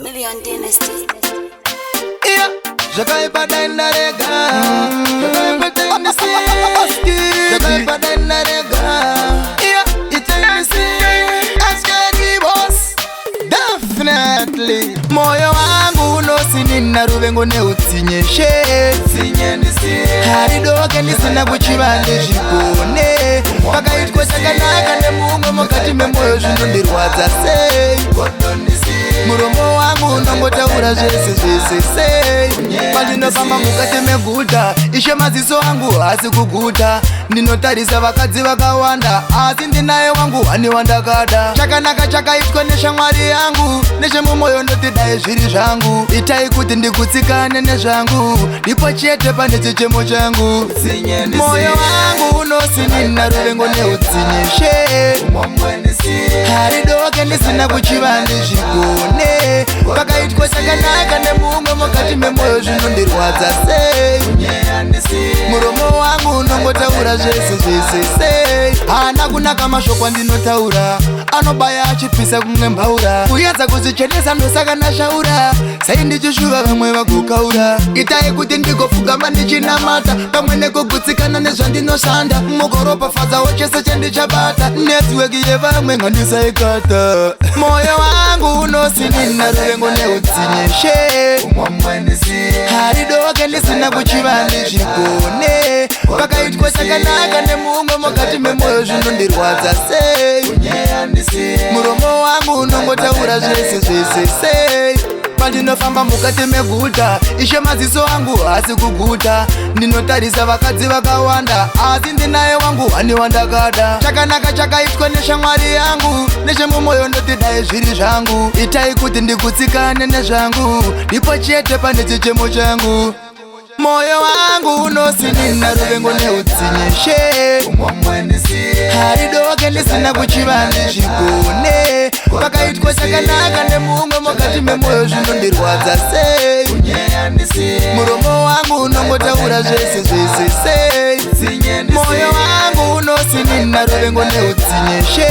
Million Dynasty. Iya, zvakaipa dai ndarega, zvakaipa dai ndisiye, zvakaipa dai ndarega. Iya, itai ndisiye. Askari boss, definitely. Moyo wangu unosinina ruvengo neutsinye she. Haridoke ndisina kuchiva ndizvigone. Pakaitwa chakanaka nemumwe mukati memwoyo zvinondirwadza sei. Muromo wangu unongotaura zvese zvese sei. Pandinofamba mukati meguta, Ishe, maziso angu haasi kuguta. Ndinotarisa vakadzi vakawanda, asi ndinaye wangu wani wandakada. Chakanaka chakaitwa neshamwari yangu, nechemumwoyo ndoti dai zviri zvangu. Itai kuti ndigutsikane nezvangu, ndipo chete pane chichemo changu. Moyo wangu unosinina ruvengo neutsinye she. Haridoke ndisina kuchiva ndizvigone. Pakaitwa chakanaka nemumwe mukati memwoyo zvinondirwadza sei. Muromo wangu unongotaura zvese zvese sei. Haana kunaka mashoko andinotaura, anobaya achipisa kumwe mbaura. Kuedza kuzvichenesa ndosaka ndashaura sei, ndichishuva vamwe vagokaura. Itai kuti ndigopfugama ndichinamata pamwe nekugutsikana nezvandinoshanda, mugoropafadzawo chese chandichabata. Network yevamwe ngandisaikata. Moyo wangu unosinina ruvengo neutsinye she. Haridoke ndisina kuchiva ndizvigone. Pakaitwa chakanaka nemumwe mukati memwoyo zvinondirwadza sei. Muromo wangu unongotaura zvese zvese sei. Pandinofamba mukati meguta, Ishe, maziso angu haasi kuguta. Ndinotarisa vakadzi vakawanda, asi ndinaye wangu wani wandakada. Chakanaka chakaitwa neshamwari yangu, nechemumwoyo ndoti dai zviri zvangu. Itai kuti ndigutsikane nezvangu, ndipo chete pane chichemo changu. Moyo wangu unosinina ruvengo neutsinye she. Haridoke ndisina kuchiva ndizvigone. Pakaitwa chakanaka nemumwe mukati memwoyo zvinondirwadza sei. Muromo wangu unongotaura zvese zvese sei. Moyo wangu unosinina ruvengo neutsinye she.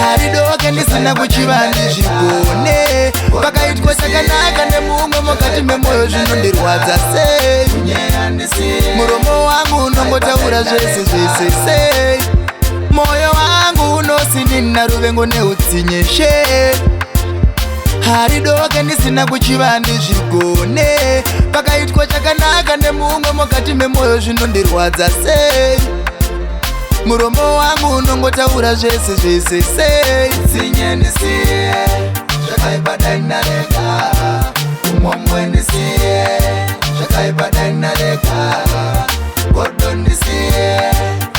Haridoke ndisina kuchiva ndizvigone. Pakaitwa chakanaka nemumwe mukati memwoyo zvinondirwadza sei. Muromo wangu unongotaura zvese zvese sei. Moyo wangu unosinina ruvengo neutsinye she. Haridoke ndisina kuchiva ndizvigone. Pakaitwa chakanaka nemumwe mukati memwoyo zvinondirwadza sei. Muromo wangu unongotaura zvese zvese sei. Tsinye ndisiye, zvakaipa dai ndarega. Umomwe ndisiye, zvakaipa dai ndarega. Godo ndisiye,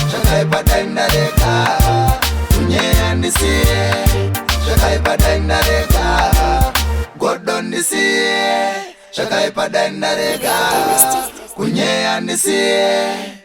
zvakaipa dai ndarega. Kunyeya ndisiye, zvakaipa dai ndarega. Godo ndisiye, zvakaipa dai ndarega. Kunyeya ndisiye.